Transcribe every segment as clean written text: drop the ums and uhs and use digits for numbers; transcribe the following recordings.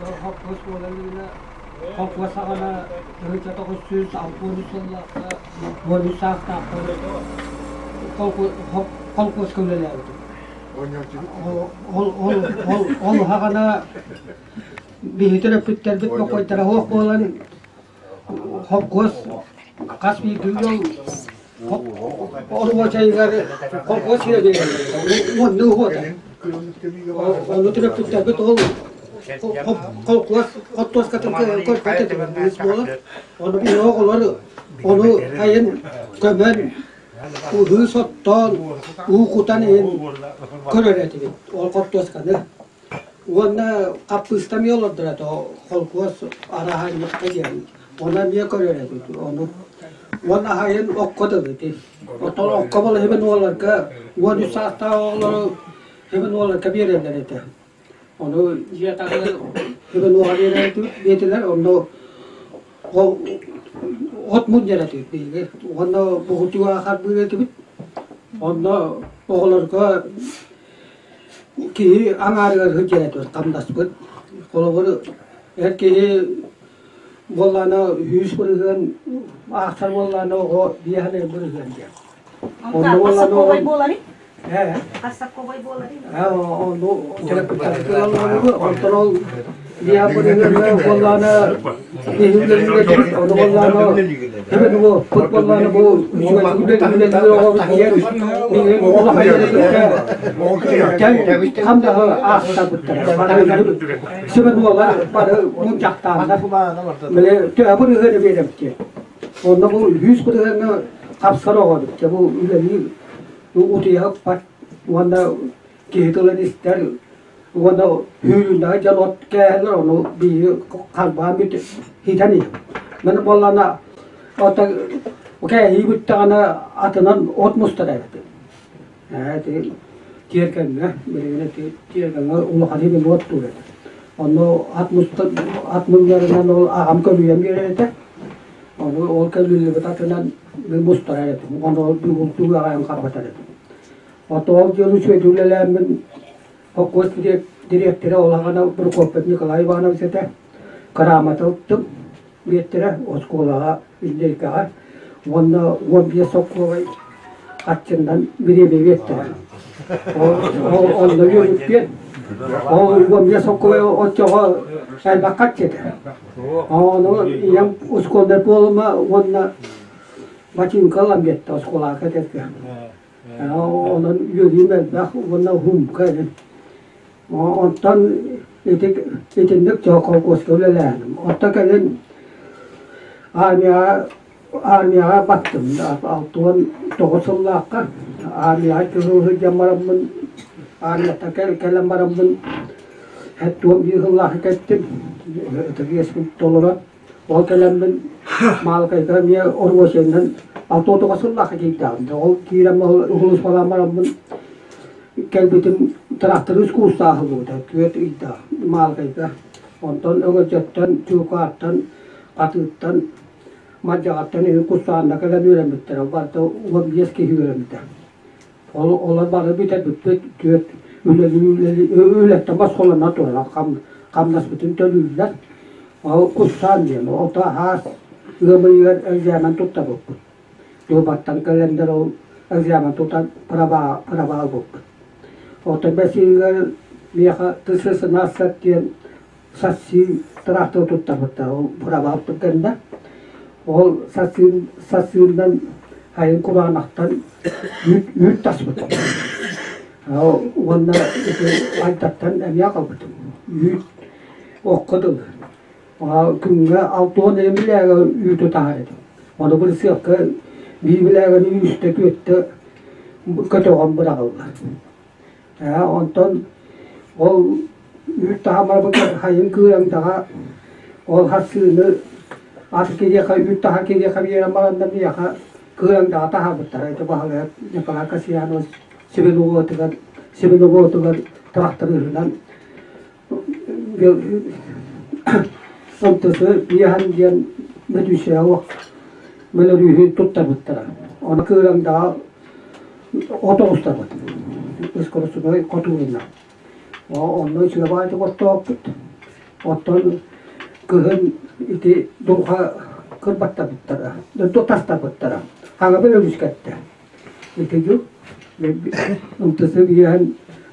Холкуос буолан иһинэ холкуос саҕана 1963 сыллаахха 13 саастаахпар холкуоска үлэлээбитим. Ол ол ол ол саҕана биһиги төрөппүттэрбит бокуойдара суох буолан холкуос хас биирдии ыал оруочайыгар холкуос сирэ биэрэллэр уонна уһуота. Ону төрөппүттэрбит ол холкуос хортуоскатын көрбөт этибит буолар. Ону биһиги оҕолор ону сайын көмөн ыһыы соттоон уу кутан иһин көрөр этибит ол хортуосканы. Уонна хаппыыста эмиэ олордор этэ холкуос арааһынньыкка диэн. Ону эмиэ көрөр этибит ону. Уонна аһайын окко дылы Оттон окко балыһыбын уолларга 13 саастаах оҕолору хибин уолларга биэрэллэр этэ. Ону дьиэ таһыгар хибин уола биэрэр этилэр, онно от мунньар этибит биһиги. Уонна бугутуга харбыыр этибит. Онно оҕолорго киһи аҥаарыгар сылдьар этибит, хамнаспыт. Холобур, эр киһи буоллаҕына 100% аахсар буоллаҕына оҕо 5 бырыһыан диэн. Онно буоллаҕына Хасакковай буоларый? Хасакковай буоларый? Ону онтон ол 5 бырыһыаҥҥа буоллаҕына биһи үлэлиир ону буоллаҕына эбэн бу пут буоллаҕына бу үлэлиир оҕобут диэн хам даҕы аахсарбыттара. Сүбэн уолар бары мунньахтааннар били төһө бырыһыаны биэрэбит Онно бу 100 бырыһыаҥҥа хапсар оҕо эбит. Дьэ бу үлэлиир утуйа ыкпат уонна киһи тылын истэр уонна үүрүннэҕэ дьон от кээһэллэр ону биһиги харбаан бүт хитэн иһэр. Маны буоллаҕына оттон кээһии бүттэҕинэ атынан от мустар эбит. Ээ ити тиэргэҥҥэ билигин ити тиэргэҥҥэ улахан иһин оттуур этэ. Онно ат мустар ат мунньарынан ол аҕам көлүйэн биэрэр этэ. Ону ол көлүллүбүт атынан мустарар этим. Ону ол бултуу аҕайын харбатар этим. Ото ол дьон үчүгэйдик үлэлээммин холкуос дириэктэрэ улахан Прокопьев Николай Иванович этэ. Кыраамата ыттым биэртэрэ оскуолаҕа, линейкаҕа уонна 15 сокуобай хаччыннан бириэмэ биэртэрэ. Онно үөрүппүөн. Ол 15 сокуобай оччоҕо элбэх харчы этэ. Ону ийэм оскуолда буолума уонна бачыыҥка ылан биэртэ оскуолаҕа кэтэргэ. Онон үөрүүм элбэх уонна уһуумка эбит. Онтон ити итинник дьэ холкуоска үлэлээһиним. Оттон кэлин армияҕа армияҕа баттым. 69 сыллаахха армияҕа кыһыл сылдьан бараммын армияттан кэлэн бараммын 71 сыллаахха кэттим. Ытык иэспин толорон ол кэлэммин Маалыкайга эмиэ оруосеннан 69 сыллаахха киирдэҕим. Ол киирэн уһулуспалаан бараммын кэлбитим тракторист курстаах ылбыта 4 ыйдаах Маалыкайга. Онтон Өҥөчөттөн, Чуукаартан, Хатыыттан, Мадьаҕаттан үһү курсаанна кэлэн үөрэммиттэрэ. Барыта 15 киһи үөрэммитэ. Ол олор бары бүтэрбиппит түөрт үлэлии үлэттэн босхолоно турар хамнаспытын төлүүллэр. Ол курсаан диэн ото хаас ыам ыйыгар экзамен туттарбыппыт. Дуобаттан кэлэннэр ол экзамен тутан права права ылбыппыт. Оттон бэс ыйыгар миэхэ ТС-17 диэн сассыы трактор туттарбыттар. Ол права ылбыт кэннэ ол сассыын сассыыннан айын кураанахтан үүт үүт таспытым. Уонна ити Айтаттан эмиэ аҕалбытым. Үүт окко дылы. Күҥҥэ 60 эрэ билээгэ үүтү таһар этим. Ону бырысыапка биир билээгэни үстэ түөртэ көтөҕөн быраҕыллар. Онтон ол үүт таһамарбыт хайын кыыраҥдаҕа ол хассыыны ат киһиэхэ үүт таһа киһиэхэ биэрэн баранна миэхэ кыыраҥдаҕа таһаарбыттара. Ити баһылайа Николай Касьянович Сибилуотугар Сибилуотугар тракторыһынан МТС Пиэһэн диэн Бөтүүсэҕэ мөлөрүүһү туттарбыттара. Ону кыыраҥдаҕа от оҕустарбыт. Ыскоросуной хотуурунан. Онно үчүгэй баҕайытык оттооппут. Оттон кыһын ити дулҕа кырбаттабыттара, тастарбыттара. Хаҥабын өлүскэттэ. Ити дьыл МТС биэһэн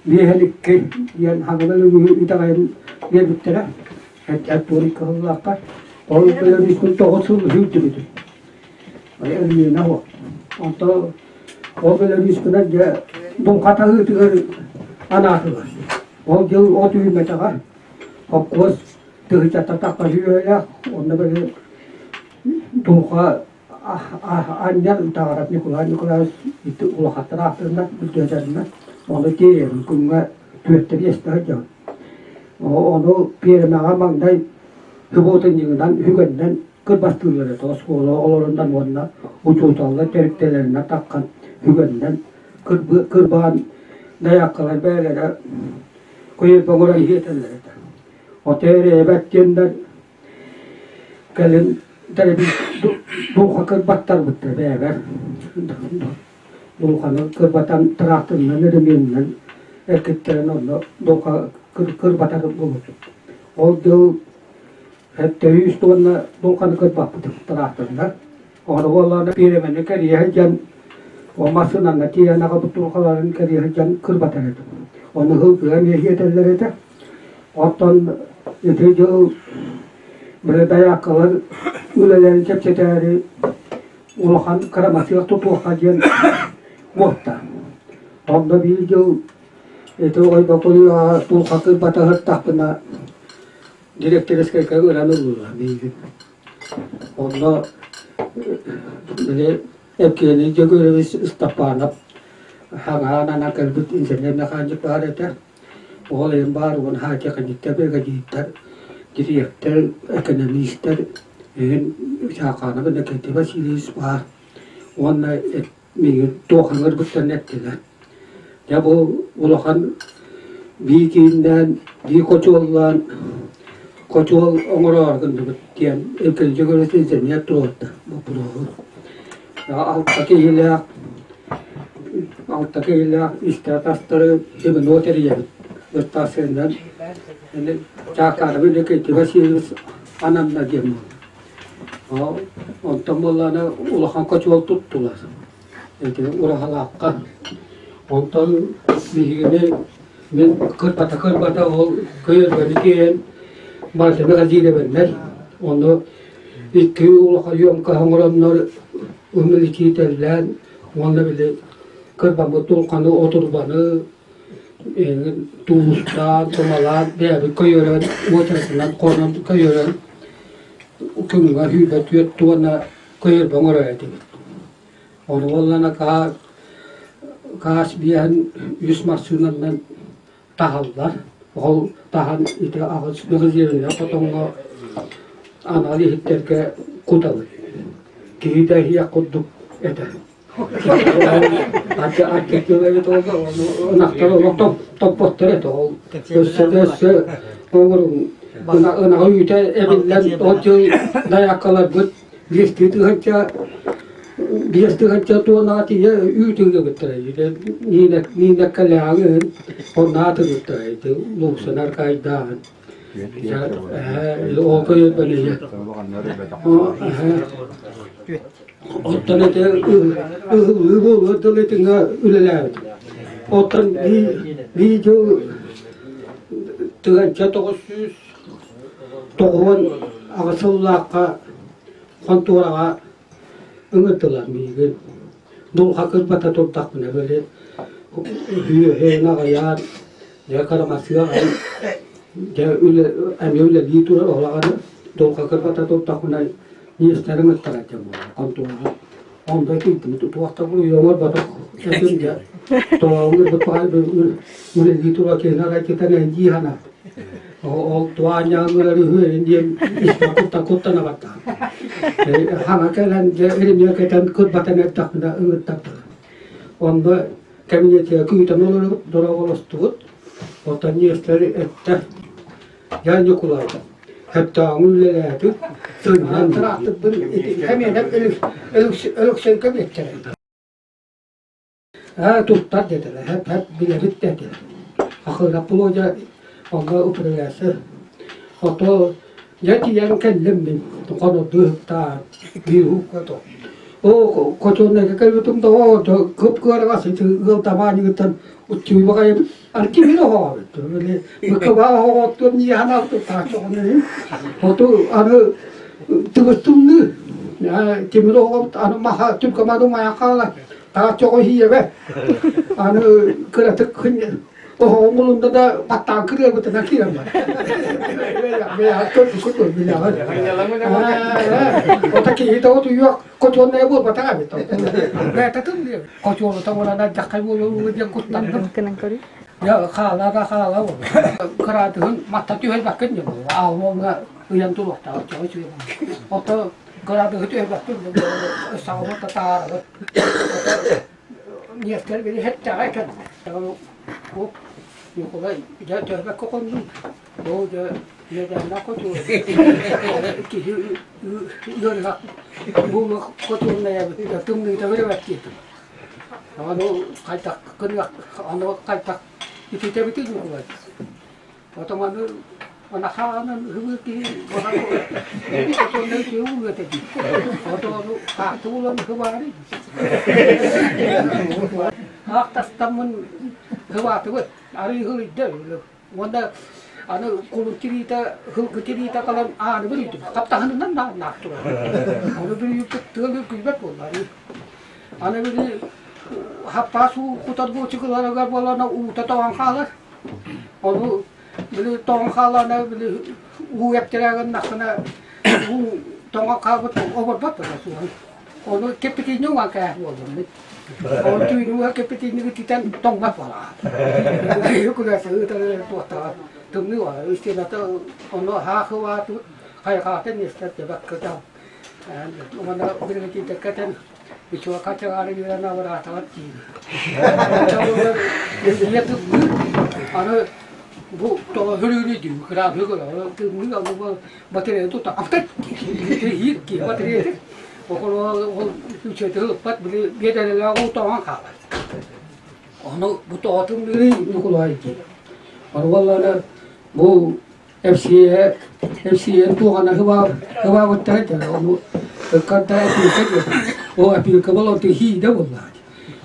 биэһэн икки диэн хаҥабын өлүгү итэҕэйэн биэрбиттэрэ. Эт кыһыллаахха. Ол өлүскүн 9 сыл үһүрдүбүтүм. Өлүөнэ суох. Онтон ол өлүскүнэн дьэ дулҕа таһыытыгар анаатылар. Ол дьыл от үүммэтэҕэ. Холкуос тыһыынчаттан тахса үһүөлээх, онно били дулҕа анньан Таҕарап Николай Николаевич ити улахаттар ааттарынан бүлдүөтэринэн ону тиэйэбин күҥҥэ түөртэ биэстэ сылдьабын. Ону пиэрмэҕэ маҥнай субуотунньугунан үгэннэн кырбастыыллар этэ оскуола оҕолорунан уонна учууталлар тэрилтэлэринэн таххан үгэннэн кырбаан дайааккалар бэйэлэрэ көйөрбөҥөрөн иһиэтэллэр этэ. Ото эрээбэт диэннэр кэлин дулҕа кырбаттарбыттар бэйэбэр дулҕаны кырбатан тыраахтырынан өрөмүөннэн эркиттэрин онно дулҕа кырбатар буолбутум. Ол дьыл Төһүүс уонна дулҕаны кырбаппытым тыраахтырынан. Ону буоллаҕына пиэрэмэни кэрийэ сылдьан ол массыынанна тиийэн аҕалбыт дулҕаларын кэрийэ сылдьан кырбатар этим. Ону ылгыга эмиэ сиэтэллэр этэ. Оттон ити дьыл били дайааккалар үлэлэрин чэпчэтээри улахан кырамасыах тутуохха диэн буолта. Онно биир дьыл ити Ойбокуй дулҕа кырбата сырыттахпына Дириэктэрискэйгэ ыран ыллылар миигин. Онно били Евгений Дьөгүөрэбис Ыстапаанап хаҥаан ана кэлбит инженер-механик баар этэ. Ол иһин баар уон хаачыханьыктар, бригадирдар, дириэктэр, экономистар иһин Чаакаанап Иннокентий Васильевич баар уонна миигин туох ыҥырбыттарын эттилэр. Дьэ бу улахан бии кииннээн, бии хочуоллаан, хочуол оҥороору гынныбыт диэн Евгений Егорович инженер туруорда боппуруоһу. Алта киһилээх алта киһилээх истэ тастары звено тэрийэбит. Ыстаансыйанан Чаакаарабы Иннокентий Васильевич ананна диэн буолла. Онтон буоллаҕына улахан хочуол туттулар. Ити Ураһалаахха. Онтон биһигини мин кырбата-кырбата ол көйөргөнү тиэйэн Мартыны Газилевеннэр ону икки улахан съемка оҥороннор умилитиитэллээн уонна били кырбаммыт дулҕаны отурбаны туустаан, тумалаан бэйэбит көйөрөн уочаратынан хонон көйөрөн күҥҥэ сүүрбэ түөрт туонна көйөрбө оҥорор этибит. Ону буоллаҕына каас биэһин үс массыынанан таһаллар. Ол таһан ити аҕыс бөгүлүөннэ хотоҥҥо анал иһиттэргэ кутабыт. Киһитэ иһиэх курдук этэ. Ынахтар олох топпоттор этэ ол өссө өссө ынаҕы үүтэ эбиллэн ол дьыл дайааккаларбыт биэстии тыһыынча 5 тыһыынча туонаҕа тиийэ үүт ыгыбыттара ниинэккэлээҕин онно атырбыттара ити лууксанар кайдааһын ол көйөрбөлүйэ Оттон ити ыһыллыы буолуор дылы итиннэ үлэлээбитим. Оттон биир дьыл 1998 сыллаахха хонтуораҕа ыҥырдылар миигин. Дулҕа кырбата турдахпына били үөһээн аҕыйаан дьэ кырамасыа аҕай дьэ үлэ эмиэ үлэлии турар олаҕаны дулҕа кырбата турдахпына Министрин ыттара диэн буолла хонтуораҕа. Онно киирдим туох да буруйу оҥорботох этим дьэ. Тоҕоҥ баҕай үлэлии тура киһини арай кытан дии санаат. Ол туаанньаҕыҥ үһү диэн испэ куттан куттана баттаҕым. Хаҥа кэлэн дьэ иримиэ кэтэн кырбатан эрдэхпинэ ыҥыттардылар. Онно кабинетыгар күүтэн олорубут, дорооболостубут. Оттон министр эттэ Дьэ Ньукулай, сөптөөҕүн үлэлээтик, сынньан тыраахтырбын кэмиэнэм Өлөксөйгө биэттэрэ. Ээ туттар диэтилэр, хэп-хэп билэбит диэтилэр. Акыырап Володя онно управляющай. Ото дьэ тиийэн кэллим мин хонордуу ыһыктаан биир уһукка то. Оо хотуоннарга кэлбитим да оо кып-кыараҕас ити ыал табаанньыгыттан уччуйбаҕайым аркимин оһоҕобут. Били мыкыбаа оһоҕоттуом ньиэхэн алтыттааччы Хоту аны тыбыстымныы тимир оһоҕобут аны маха түркамаду майан хаала тааччоҕо иһиэбэ аны кыратык Оһоҕум булунда да баттаан кырыабытынан киирэн бар. Ота киһи да утуйуох котуоннайа буолбатах эбит. Бээтэтин котуолута буолан дьаххай буолуо диэн куттанным. Я хаала да хаала Кыраатыһын матта түһэрбэккин диэн буолла. Аалмоҥҥа ыйан туруохтаах чоҕо үчүгэй. Ото кыраатыһы түһэрбэккин саҕабыт таарабыт. Ниэстэр били һэттэҕэ кэллэ. Бу Ньукулай дьэ төһөбөккө хоннум. Оо дьэ үөдээннээх хотуо. Киһи ыарыһах бу хотуоннайабыт тымныыта көрөбөт диэтим. Ону хайдах кыныах ону хайдах ититэбитий Ньукулай? Отоманы анахаанан ыһыбыыр киһи отоннор киһи уулуо дии. Отону хаахты булан ыһыбаары. Аах тастаммын ыһыбаатыбыт. Арыы ыһылыйда. Уонна аны кулун тириитэ, һылгы тириитэ калан ааны бүрүйдүм. Хаптаһынынан наах турар. Ону бүрүйүппүт тыал үргүйбэт буолла. Аны били хаппаас уу кутар буочукаларыгар буолана уута тоҕон хаалар. Ону били тоҥон хаалаана били уу эптэрээҕин уу тоҥо хаалбыт оборбот буолла суоһун. Ону кэппитиини уҥан кээһ буоллум мин. Ону түүнү кэппитиини ититэн тоҥмот буолла. Күлэсэ ыытар туохтаҕа тымныы буолла. Истиэнэтэ ону хаахылаатыбыт хайҕаатын истэр дебаккыта. Уонна билигин Бичуока чаҕаары үөрэн абыраатаҕар диир. Аны бу тоҕо хөрүүрүй дии, кыраабы тымныы аны батарея тута автат иир киһи батарея ол үчүгэйдик ылыппат били биэдэрэлээх уу тоҕон хаалар. Ону бу тоҕо тымныырый Ньукулай диир. Ону буоллаҕына бу FCA FCA туохана хыбаабыттара дьэ ону ыккарда опилка диэн ол опилка буолан хиидэ буоллаҕа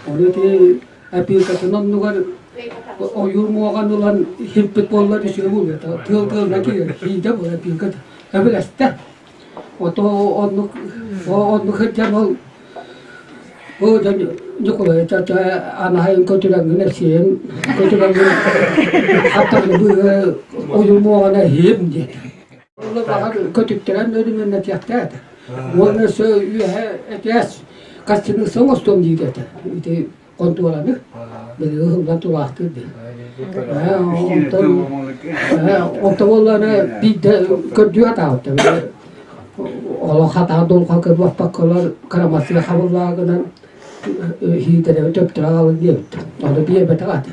ону ити опилкатын оннугар ойуур муоҕан ылан хиппит буоллар үчүгэй буолуо тыал тыална киирэр хиидэ буолар опилка эбилэстэ ото оннук оннук сылдьан ол Оо, дьэ, Ньукулай, анаһайын көтүрэҥҥин эпсиэйин көтүрэҥҥин хаттарын быыһы ойумуоҕана иһиим диэтэ. Онно баҕар көтүттэрэн өрүмүннэтиэхтээх этэ. Уонна өссө үөһэ этээс кастиныса оҥостуом диир этэ. Ити хонтуораны били ыһыллан тураахтыыр дии. Онтон онтон буоллаҕына биирдэ көрдүү сатаабыттар. Олох хатаан дулҕа кырбаппаккалар кырамасыга хабыллаагынан иһиитэрэби төптөрө аҕалын диэбиттэр. Ону биэрбэтэх аты.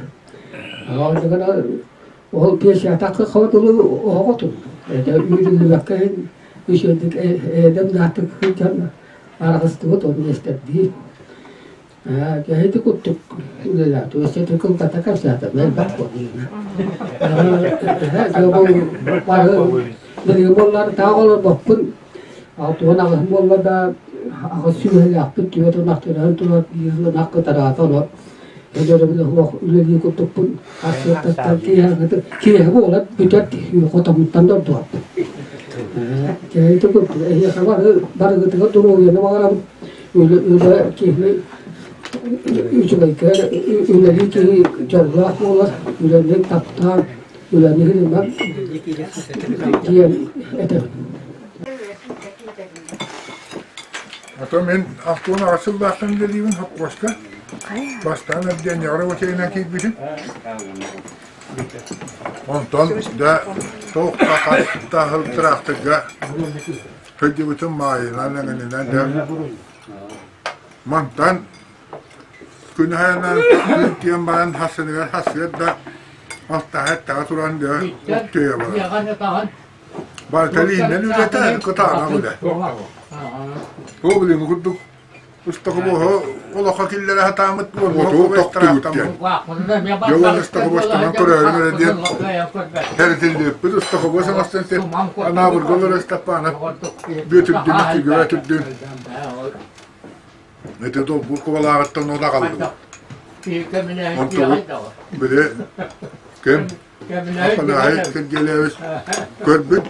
Оннугана ол пенсиятакка хабатылы оһоҕотун. Это үүрүллүбэккэ иһин үчүгэйдик эдэм даатык сылдьан араҕыстыбыт ону эстэрдии. Кэһити курдук үлэлээтэ. Өссө кылгата кэпсээтэ. Элбэх буолла. Билигин буоллар таах олорбоппун. Алтыан аҕыһым буолла да аҕыс сүөһүлээхпин, түөрт ынах төрөөн турар, биир ынах кытараата онон өлөрөбүн суох үлэлии курдукпун. Арсыаттаттан киэһэ буолан бүтэр хотоммуттан да ордугаппын. Кэһити курдук эһиэхэ бары барыгытыгар доруобуйаны баҕарабын. Үлэ киһи үчүгэйгэ үлэлии киһи дьоллоох буолар, үлэни таптаан, үлэни ылынан диэн этэбин. А мин 68 сыллаахтан үлэлиибин хопкуоска. Бастаан отделениеҕа рабочайынан киирбитим. Онтон да туох да хас тыраахтырга Сылдьыбытым маайынан эҥининэн дьэ мантан күн аайынан күн баран хасыныгар хасыар да алтаһа эттэҕэ туран дьэ уктуйа барар. Барыта илиинэн үлэтэ кытаанах үлэ. Ол билиҥҥи курдук. Ыстахыбоһу олоххо киллэрэ сатааммыт буолбут тохтубут диэн. Дьэ ыстахыбостанан көрөөрүн эрэ диэн тэритиллибиппит ыстахыбос оҥостон сир Анаабырга олорор Ыстапаанап Бүөтүрдүн Иккигүбэ түрдүн ити долбуур кубалааҕыттан ол аҕаллыбыт. Онтубут били ким Афанасий Сергеевич көрбүт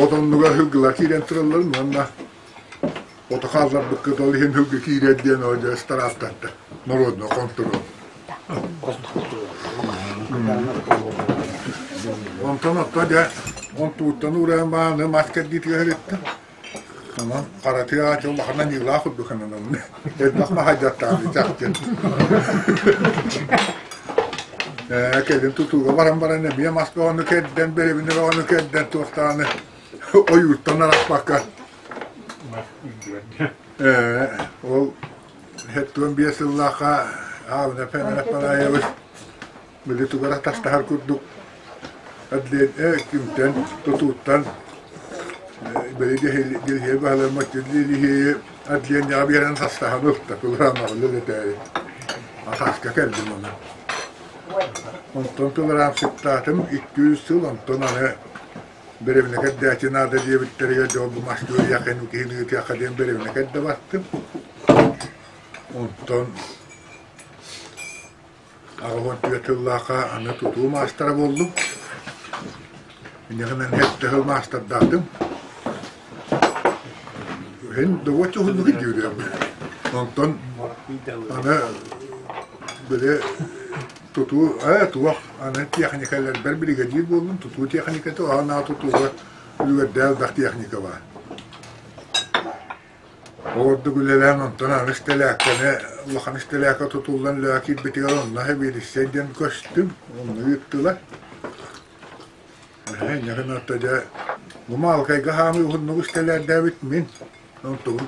от оннугар сылгылар киирэн туралларын уонна Ото хаалларбыккыт ол иһин сылгы киирэр диэн ол дьэ ыстараастатта народный контроль. Онтон отто дьэ онтууттан уурайан бааны мас кэрдиитигэр иттим. Онон хара тыаҕа дьэ улахан аньыылаах курдук ананаммын. Элбэх маһайдаттаабы чахчы. Ээ кэлин тутууга баран баран эмиэ мас бөҕөнү кэрдэн, бэрэбинэ бөҕөнү кэрдэн туохтааны ойууттан арахпакка Ол 75 сыллаахха Аабына Федоров Панаевич били тугу эрэ тастаһар курдук кимтэн тутууттан били дьиһиэ баһыламмат дьиһиэйи отделениеҕа биэрэн тастаһан ылта пилорамаҕа үлэлэтээри атааска кэллим онон онтон пилорамщиктаатым 200 сыл онтон аны Бэрэбинэ кэрдээччи наада диэбиттэригэр дьол бу мас үөрүйэххин киһини ыытыахха диэн бэрэбинэ кэрдэ баттым. Онтон 84 сыллаахха аны тутуу маастара буоллум. Инньэ гынан сэттэ сыл маастардаатым. Һин добуочча уһуннук илдьиүрүөм. Онтон аны били Тутуу туох аны тиэхиньикэлэрбэр биригэдьиир буоллум, тутуу тиэхиньикэтэ аһа тутууга үлүгэрдээх элбэх тиэхиньикэ баар. Ол ордук үлэлээн онтон аны истэлээккэни улахан истэлээккэ тутуллан үлэҕэ киирбитигэр онно сэбиэдиссэй диэн көстүм, онно ыыттылар. Инньэ гынан дьэ бу Маалыкайга хаамыы уһуннук истэлээрдээбит мин онтубун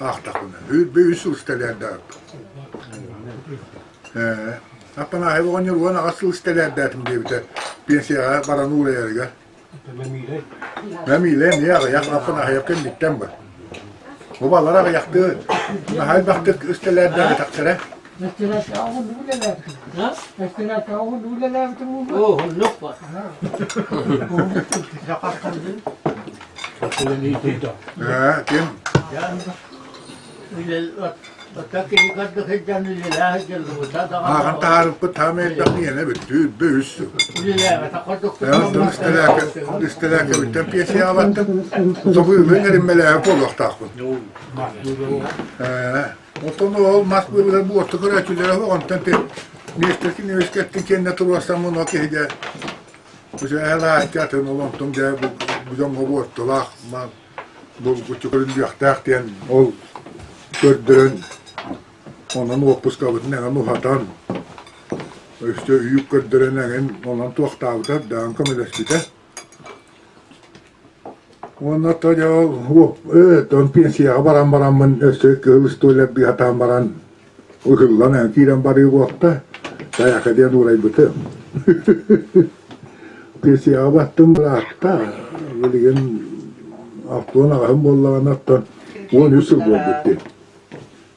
аахтахпына 23 сыл истэлээрдээбиппин. Ээ, Аппанааһай оҕонньор 18 сыл истэлээрдээтим диэбитэ пенсияҕа баран уурайарыгар. Мэмиилэ эмиэ аҕыйах Аппанааһайап кэнниттэн бар. Бу балар аҕыйахтыы наһаа элбэхтик истэлээрдээбэтэхтэрэ. Ээ, ким? Ааҕан таһаарыппыт таам элбэх миэнэ бүттүү үс сыл. Истэлээкэбиттэн пенсияҕа баттым. Тобыылын эриммэлээһи буолуохтаахпын. Оттон ол мас быылыгар буорта көрөөччүлэрэ суох, онтон миэстэтин үөскэттин кэннэ туруорсаммын ол киһи дьэ атын ол онтон дьэ бу дьоҥҥо буортулаах булгуччу көрүллүөхтээх диэн ол көрдөрөн онон уоппускабытын эҥин уһатан өссө үүт көрдөрөн эҥин онон туохтаабыта даҕан көмөлөспүтэ Уонна то дьэ ол тон пенсияҕа баран бараммын өссө кыһыл устуоллардыы сатаан баран ыһыллан киирэн барыы буолта. Тайака диэн уурайбытым. Пенсияҕа баттым быраатта. Билигин алтыан аҕаһым буоллаҕына оттон 13 сыл буолбут дии.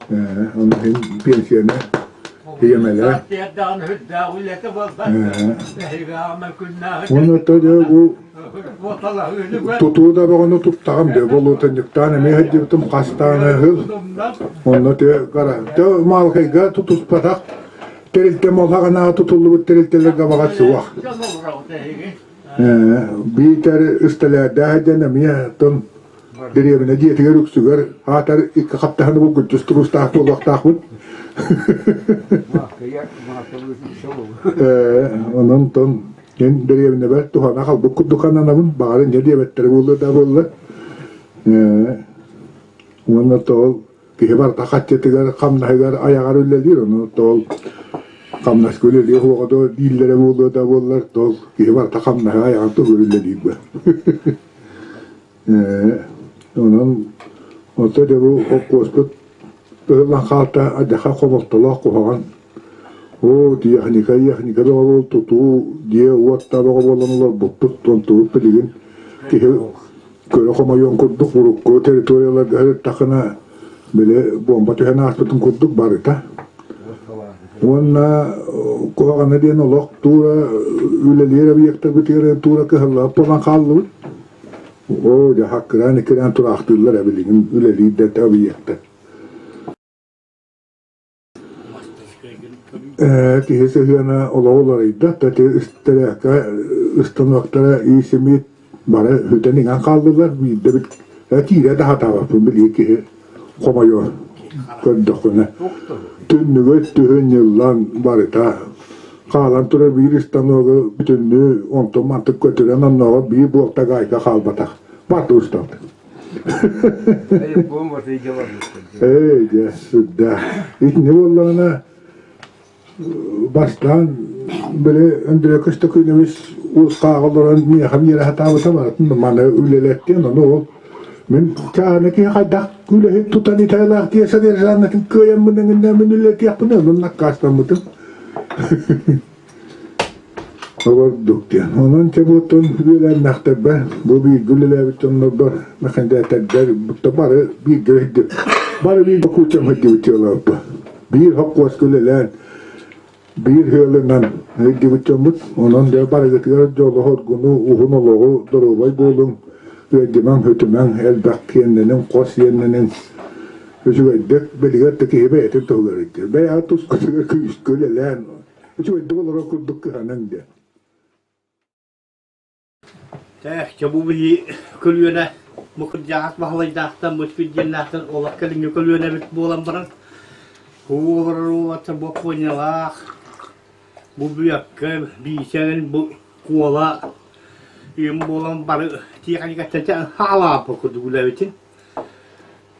Ону иһин пенсияны тиэмэлээх. Уонна то дьэ бу тутуу да бөҕөнү туттаҕым дьэ болуотунньуктаан эмиэ сылдьыбытым хастаан ыһыл. Онно те те Маалыкайга тутуспатах тэрилтэ молһаҕынааҕы тутуллубут тэрилтэлэргэ баҕар суох. Биитэр ысталээрдээх диэн эмиэ тон Дэриэбинэ дьиэтигэр үксүгэр аатар икки хаптаһыны булгуччу туруустаах буолуохтаахпыт. Онон тон мин дэриэбинэбэр туһана халбыт курдук ананабын, баҕар инньэ диэбэттэрэ буолуо да буолла. Уонна тоол киһи барыта хаччытыгар, хамнаһыгар айаҕар үлэлиир, ону тоол хамнаска үлэлиэх уоҕа дуо дииллэрэ буолуо да буоллар, тоол киһи барыта хамнаһы айаҕар туһугар үлэлиир бу. Онон онто дьэ бу холкуоспут ыһыллан хаалта адьаха хомолтолоох куһаҕан. Оо, тиэхиньикэ, тиэхиньикэ бөҕө буол, тутуу, дьиэ-уот да бөҕө буолан олорбуппут, онтубут билигин киһи көрө хомойуон курдук урукку территорияларга сырыттаххына. Били буомба түһэн ааспытын курдук барыта. Уонна куһаҕана диэн олох туура үлэлиир объектарбытыгар туура кыһаллыбат буолан хааллыбыт. Оо, дьэ, хаккыраан-иккирээн тураахтыыллар ээ билигин үлэлиир да объектар. Киһи сыһыана олоҕу уларыйда, тати истэрээккэ ыстаныактара иисимиит бары сүтэн иҥэн хааллылар, биирдэ бит киирэ да сатаабаппын билии киһи хомойуо көрдөххүнэ. Түннүгэ түһүн ньыллан барыта хаалан турар биир станогы бүтүннүү онтон мантык көтүрэн оннооҕор биир буолта гаайка хаалбатах. Барты усталды. Ээ, дьэ, сүрдээх. Итини буоллаҕына бастаан били Андрей Костакынович хаага олорон миэхэ биэрэ сатаабыта барытын маны үлэлэттиэн ону ол мин чааны киһи хайдах үлэһит тутан итайлаах тиэ содержаннатын кыайаммын эҥиннэ мин үлэлэтиэхпин онон наккаастаммытым Олордук диэн. Онон чэ буоттун үөлээннэхтэрбэр, бу бииргэ үлэлээбит дьоннорбор, мэхэндээтэрдэр бутта бары бииргэ өйдү. Бары биир куучам өйдүбүт дьыалабыт. Биир хопкуоска үлэлээн, биир ыалынан өйдүбүт дьоммут. Онон дьэ барыгытыгар дьолу-соргуну, уһун олоҕу, доруобай буолуҥ, ыалдьымаҥ, хөтүмэҥ, элбэх киэннэниҥ, хос иэннэниҥ. Үчүгэйдик, билигин да киһи бэйэтин туһугар өйдүүр. Бэйэҕэ тускутугар күүскэ үлэлээн, Үчүгэйдик олорор курдук кыһаныҥ диэн. Тээх, чэ бу биһи көлүөнэ бу кырдьаҕас Баһылайдаахтан, бу Испирдиэннээхтэн олох кэлиҥҥи көлүөнэбит буолан баран, уу олорор уолаттар бу Оппуонньалаах, бу Бүөккэ, Биисэгин, бу Куола ийэм буолан бары тиэхиньикэттэн хаалааппыт курдук үлэбитин.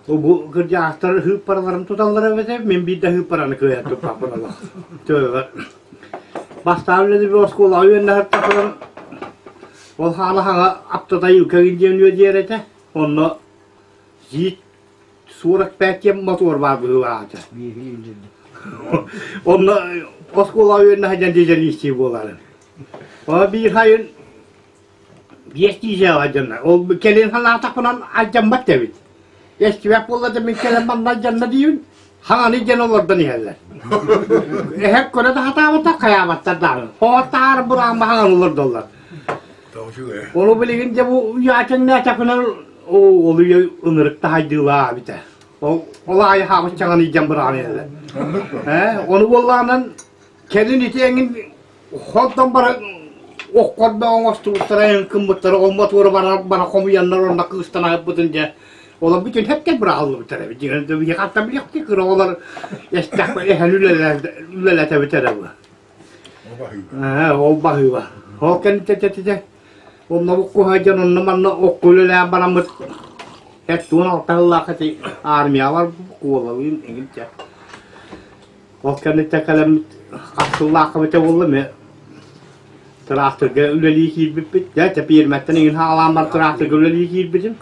Бу кырдьаҕастар ыһыыппараларын туталлар эбэтэ, мин биир да ыһыыппараны кыайан туппаппын олох. Төбөбөр. Бастаан үлэлиир оскуолаҕа үөрэнэ ол хаала хаҥа аптатайылка диэн үөдүйэр этэ. Онно зит 45 диэн мотуор баар быһыылаах этэ. Онно оскуолаҕа үөрэнэ сылдьан дизелистии буоларын. Ол биир сайын Биэстии дьиэҕэ алдьанна. Ол кэлин санаатахпынан алдьаммат да эбит. Эстибэт буолла да мин кэлэн манна алдьанна диибин. Хаҥаны дьэн олордон иһэллэр. Эһэк көрө да сатаабаттар, хайаабаттар даҕаны. Хоһоттаары бураамма хаҥаны олордоллор. Ону билигин дьэ бу үйаачаҥнаатахпынан ол үйэ ынырык таһайдыылаа эбитэ. Ол ол аайы хаабыт чаҥаны дьэн быраҕан иһэллэр. Ээ, ону буоллаҕынан кэлин ити эҥин Онтон баран оххордо оҥостубуттара кыммыттара оммотуора бара бара хомуйаннар онно кыыстан аһыппытын дьэ олор бүтүн хэпкэ быраҕыллыбыттар эбит дьиҥэр биһиэхэ хантан билиэхпитий кыра оҕолор эстэхпэ эһэн үлэлэтэбит эрэ бу ол баһыыба ол кэнниттэн онно буккуһа дьон онно манна окко үлэлээн бараммыт 76 сыллаах ити армияҕа барбыт куолалыын эҥин чэ Ол кэнниттэн кэлэммит хас сыллаахха эбитэ буолла эмиэ тыраахтырга үлэлии киирбиппит. Дьэ, дьэ пиэрмэттэн иҥин хаалаан баран тыраахтырга үлэлии киирбитим.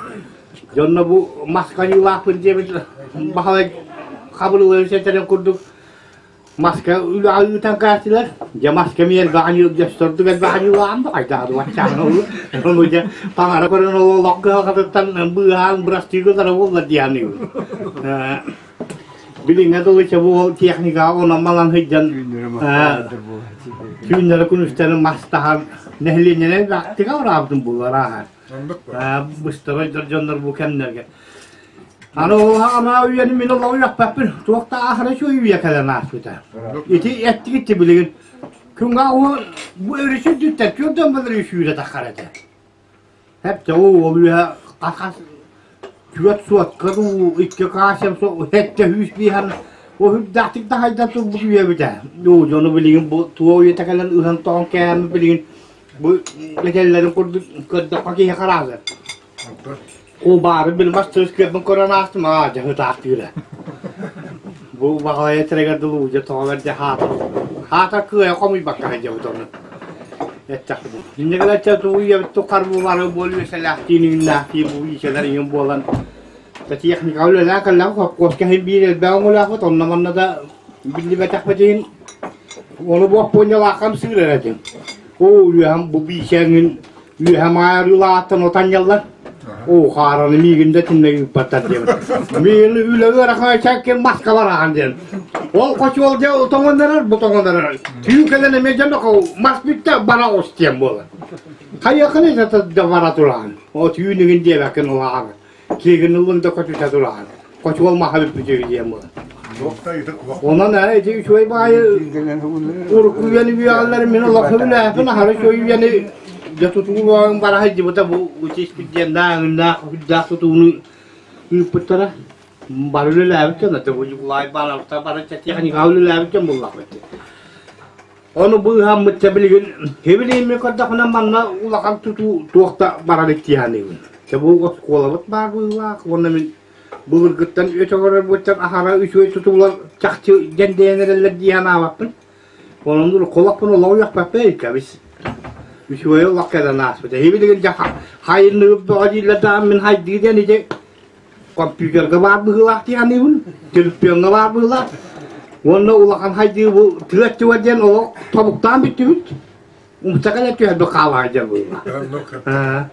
Дьонно бу маска аньыылаахпын диэбит Баһылай Хабырыллович этэрин курдук маска үлэҕэ ыытан кээтилэр. Дьэ маска эмиэ элбэх аньыы дьөстөрдүк элбэх аньыылааҕым да хайдах баччаан олу. Ону дьэ таҥара көрөн олох кыһалҕатыттан быыһаан бырастыы гынара буолла дии саныыбын. Билиҥҥэ дылы чэ бу ол техникаҕа онон-манан сылдьан түүннэри күнүстэри мас таһан нэһилиэнньэлэр бактика ураабытын буллар ааһар. Быстарой дьоннор бу кэмнэргэ. Аны ол ана үйэни мин олоҕу үөхпэппин туох да аахара үчүгэй үйэ кэлэн ааспыта. Ити эттигит билигин күҥҥэ бу өрүс үрдүттэн түөрдөн былыр сүүрэ таххар этэ. Хэп ол үөһэ хас түөрт суотка дуу, икки каасем сэттэ сүүс бииһэн ол үрдээхтик да хайдан турбут үйэбитэ. Уу дьону билигин бу туох үйэтэ кэлэн ыһан-тоҕон кээһэммит билигин бу этэллэрин курдук көрдөххө киһи хараазар. Ол баары билбэт сырыскыаппын көрөн аастым, аа дьэ ытаахтыыра. Бу баҕалайа этэригэр дылы уу дьэ тоҕо бэрдэ хаатар. Хаатар кыайа хомуйбакка сылдьабыт ону. Эттэхпинэ. Инньэ гынан чэ тугу ийэбит тухары бу буол үөсэлээхтиин иҥиннээхтии бу иичэлэр иҥин буолан техникаҕа үлэлээн кэллэҕим холкуоска иһин биир элбэх өҥөлөөхпүт онно-манна да биллибэтэхпит иһин ону бу Оппуонньалаахха ымсыырар этим. Оо үөһэм бу биичэ иҥин үөһэм аайы арыылааттан от анньаллар. Оо, хаараны миигин да итиннэ ыыппаттар диэн. Миигин үлэ ыарахан чаккин маска барахан диэн. Ол хочуол дьэ тоҥоннорор, бу тоҥоннорор. Түүн кэлэн эмиэ дьон мас бүттэ бара оҕус диэн буолар. Хайыаххын да бара тураан. О түүн игин диэбэккин улахан. Киэгин ыллын да көтүтэ тураан. Хочуол маха бүппүтү диэн буолар. Онон ити үчүгэй баайы урукку үйэни үөҕэллэр мин олох үлээпин аһары үчүгэй үйэни дьэ тутуулуоҕун бара сылдьыбыта бу учиспит диэн дааҥыннаах үрдээх тутууну ыыппыттара. Бары үлэлээбит дьон это бу Ньукулай Баровта бары техникаҕа үлэлээбит дьон буллахпыт. Ону быыһаммытча билигин хэбилиимми көрдөхүнэ манна улахан тутуу туох да барар иккиһаныыбын. Чэ бу оскуолабыт баар быһыылаах уонна мин былыргыттан өтөҕөрөрбүттэн аһара үчүгэй тутуулар чахчы дьэндэйэн эрэллэр дии санаабаппын. Онон уруккулахпын олох уйахпаппын иккэбис. Үчүгэй олох кэлэн ааспыта. Билигин дьэ хайынныыбыт бөҕө дииллэр даҕаны мин хайдыы диэн ити компьютерга баар быһыылаах дии саныыбын, төлөпүөҥҥэ баар быһыылаах. Уонна улахан хайдыы бу тыа өттүгэр диэн олох тобуктаан бүттүбүт. Умса кэлэ түһэрбит хаалаҕа диэн быһыылаах.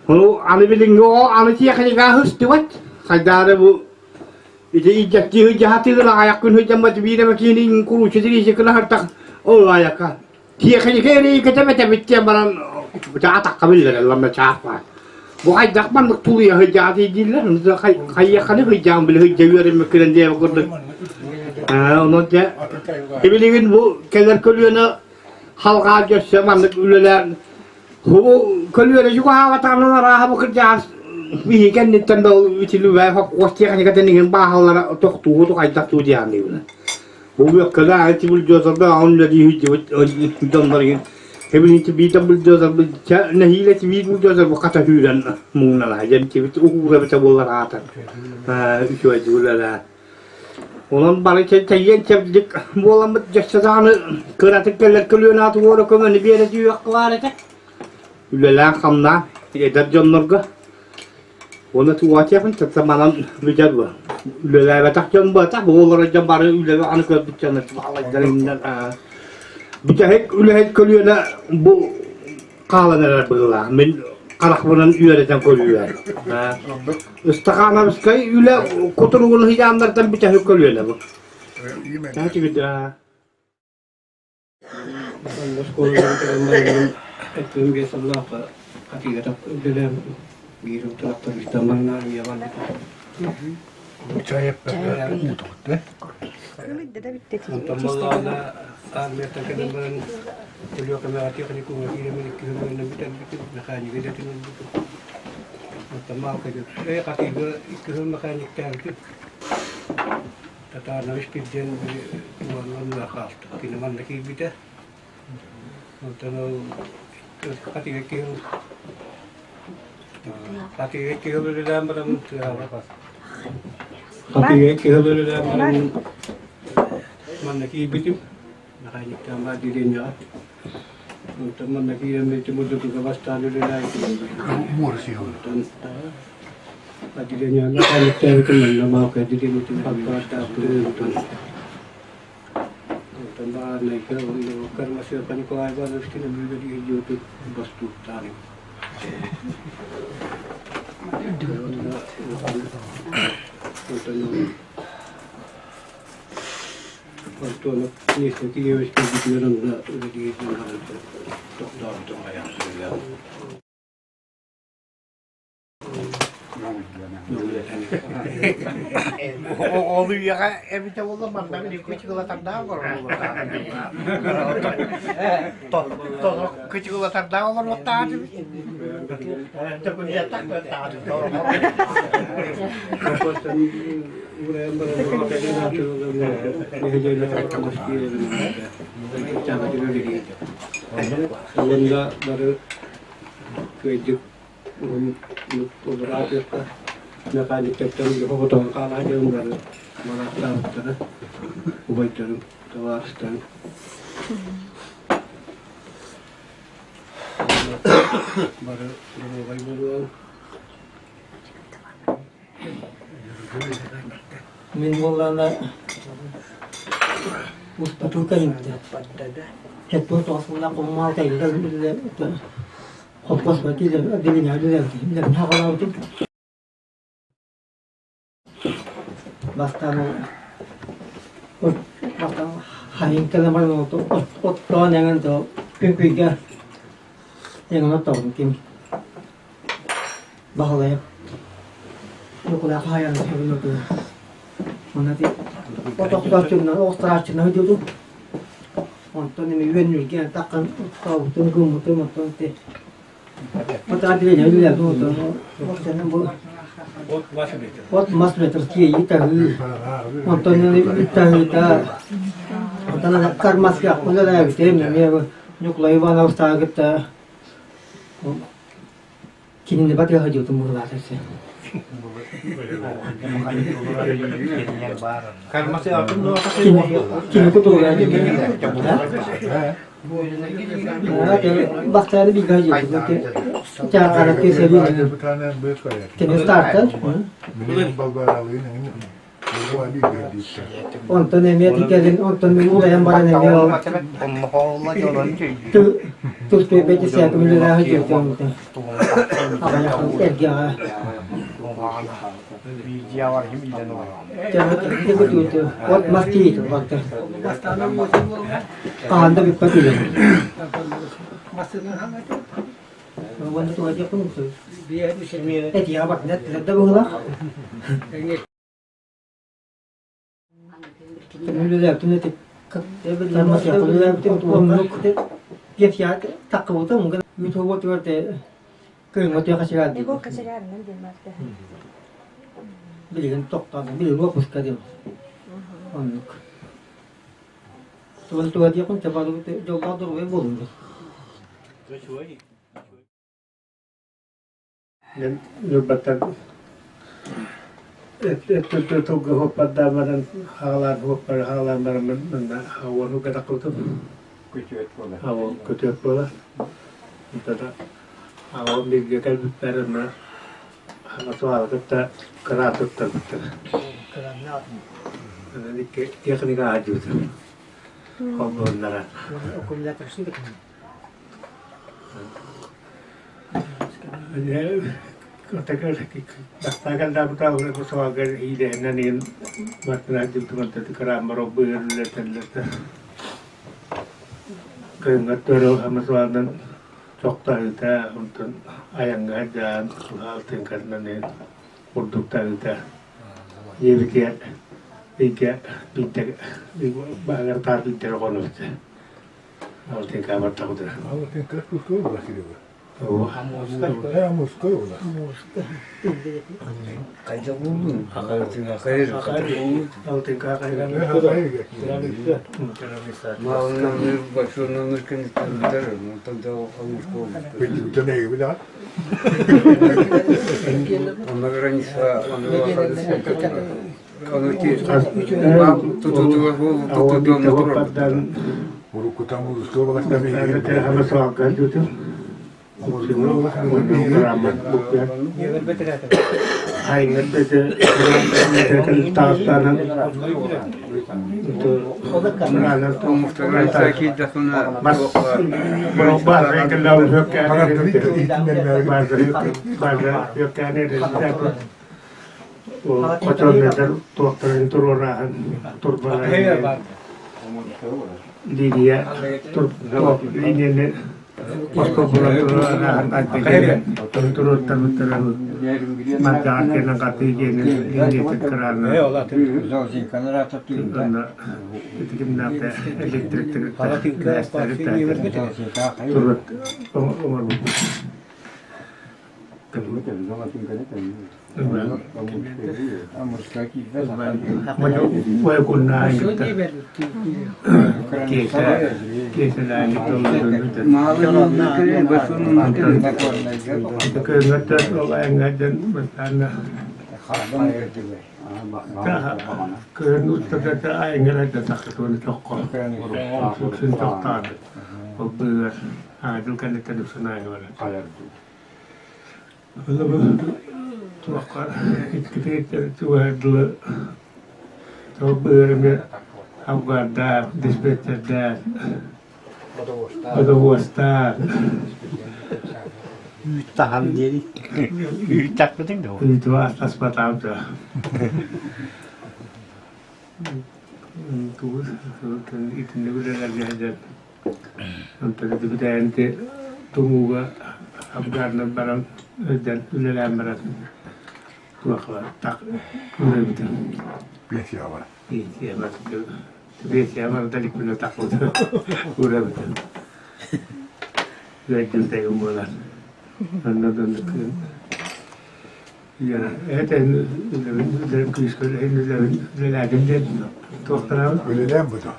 Ону аны билиҥҥи оҕо аны тиэхиньикэ сыстыбат. Хайдаары бу ити илдьэттии сылдьаһатыгын аҕайах күн сылдьаммат биир эмэ киһини куруучу тириисэ кылаһартах ол аайака Тиэхиньикэ эрэйикэтэ эбэтэбит диэн баран атахха биллэрэр ламма чаас баар. Бу хайдах маннык тулуйа сылдьаҕытый дииллэр, хайыахханы сылдьаҕын били сылдьа үөрэммиккинэн диэбит курдук. Онон дьэ билигин бу кэлэр көлүөнэ халҕаа дьөссө маннык үлэлээн бу көлүөнэ чугаһаабатаҕынан арааһа бу кырдьаҕас биһи кэнниттэн да ол үтүлүбэ хос техникатын иһин бааһаллара тохтуугу хайдах туу диэханныыбына. Бу үөккэлээх ити бульдозерга аҕам үлэлии сылдьыбыт дьоннор иһин эбинити биитэ бульдозер нэһиилэ ити биир бульдозер бу хата сүүрэн муҥнана дьэн тибит уһуура эбитэ буоллар аатар үчүгэйдик үлэлээ. Онон бары тэйиэн чэбдик буоламмыт дьөссө даҕаны кыратык кэлэр көлүөнэ аты уора көмөнү биэрэ түһүөххэ баар этэ. Үлэлээн-хамнаан эдэр дьоннорго Уонна тугуатыахпын тата манан бүтэр бу. Үлэлээбэтэх дьон буотах, бу олорор дьон бары үлэбэ аны көрбүт дьон баалайдар бүтэһик үлэһит көлүөнэ бу хаалан эрэр быһыылаах. Мин харахпынан үөрэтэн көрүүбэр. Ыстахаанабыскай үлэ кутуругун ыйааннартан бүтэһик көлүөнэ бу. Оскуолаларын эттим биэс сыллаахха хатыыга үлэлээбитим. Биир трактористан манна армия барбытым. Онтон буоллаҕына армияттан кэлэн баран Өлүөхүмэҕэ техникумҥа киирэммин икки сыл үөрэнэн бүтэрбитим, механик идэтин ылбытым. Онтон Маалкайга хатыыга икки сыл механиктээбитим. Татарович диэн били туһанан хаалта. Кини манна киирбитэ. Онтон ол хатыга киһи хатыга киһи үлэлээн бараммын тыаҕа хатыга киһи үлэлээн бараммын манна киирбитим. Механиктаан баар дэриэбинэҕэ. Онтон манна киирэн бэйэтим бурдукуга бастаан үлэлээбитим. Онтон отделениеҕа механиктаабытым, манна Маалкай отделениетын папкалардаабытым. Онтон онтон баарнайга Кармасенко Николай Ивановичтыын үлэлии сылдьыбытым бостууктаан. Онтон Антонов Нестер Киевич кэлбитигэр онно үлэлиир дьон тохтообутум айах суруйан. Ол үйэҕэ эбитэ буолла манна били кычыгылатардаах олорор кычыгылатардаах олоруохтаах Онно бары кыайдык олораатыахха механиктартан хотон хаалаа дьон бары марааттаабыттара убайдарым табаарыстарым бары доруобай буолуоҕуҥ Мин буоллаҕына устутуу кэлимтэ. Хеппун тоҕус сыллаах хоммуол кэллэ Холкуос отделение үлэлээбитим. Хаҕалаабытым. Бастаан бастаан хаһыҥ кэлэн баран оттоон эҥин күн-күйгэ эҥин оттообутум ким Баһылайап Ньукулай хаһайан сөбүлүүр Онно ити от охсооччунан оҕустарааччынан сылдьыбытым. Онтон эми үөннүүргэ таххан оттообутум, гыммытым, онтон ити От мас үлэтэ тиэйии таһыы, онтон үүт таһыыта, онтон ар маска үлэлээбитим эмиэ Ньукулай Ивановтааҕы кытта кинини батыһа сылдьыбытым быһыылаах өссө. Кини кутуруга Бастааны бииргэ сылдьыбытым. Чааркаракка сэлиэнньэ. Кини стартан. Онтон эмиэ кэлин онтон улайан баран эмиэ ол тус бэдисээким үлэлээһи дьиэтэ аҕыйах эргэҕэ от мас тиийитэ барда хаһан да бүппэт үлэ уонна туга диэхпин этиэҕэ бардын эттилэр да быһыылаах Билигин тохтоон, билигин уоппуска диэн оннук. Тугун туга диэххин, дьоллоох доруобуйа буолун диэн. Мин Ньурбаттан тылга суоппардаан баран хаалаан суоппары хаалаан баран манна уонуга таххыбытым. Күтүөт буолар. Аҕам күтүөт буолар. Онтон аҕам бииргэ кэлбиппэр онно Хаҥасыбаалы кытта кыраан туттарбыттар. Онон икки техника аһадьыбытым. Холбуоннара. Алтынка бартабытыра. Алтынка куской була кириби. Мужской була. Хайда булдун? Алтынка Малынан большой номер кенеттер, тогда Онно граница, Хотоннордор туохтарын туруорааһын турбаларын линия линияны остуолбалар туруорааһын ардыгы туруортарбыттарын мардаар кэнэн хатыы диэни линиятын кыраана итикимнаахта электриктери туруот оҥорбуппут. Туохха иккитигиттэн чугаһыар дылы ол быарыҥы авгардаах, диспетчердээх, бодобуостаах. Үүт таһан диэри. Үүт тахпытыҥ да? Үүтү астаспатаҕым да. Тугу итинник үлэлэргэ сылдьан онтон ити бүтээн ити тумууга Афганынан баран сылдьан үлэлээн баран туохха так үлэбитим. Пенсияҕа бар. Пенсия бар. Пенсия барда иликпинэ тахпытым. Үлэбитим. Үөрдүм буолар. Онно да Этэн күүскэ үлэлээтим диэн туохтанаабыт. Үлэлээн буту.